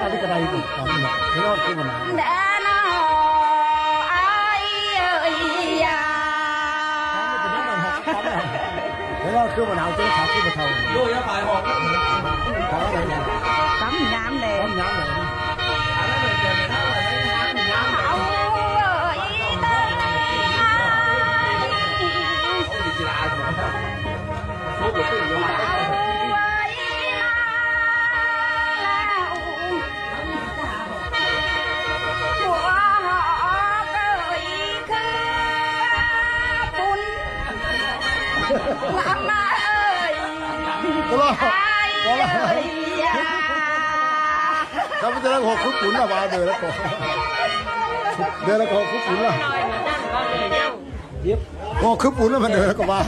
ອັນນີ້ກໍໄດ້ຢູ່ ຕາມນີ້ແຫຼະ ເຮັດອອກຄືບໍ່ນານ ເວລາຄືບໍ່ໜາວ ເຈົ້າຂາຄືບໍ່ເທົາ ໂດຍ ຢ່າຂາຍອອກ ຂາຍອອກໄດ້ ປ້ຳຍາມແລງ ປ້ຳຍາມແລງ ບໍ່ລອດ ບໍ່ລອດ ຂ້າພະເຈົ້າຫົກຄືປຸນລະວ່າ ເດີລະກໍ ເດີລະກໍຫົກຄືປຸນລະ ຫົກຄືປຸນລະ ມັນເດີລະກໍວ່າ.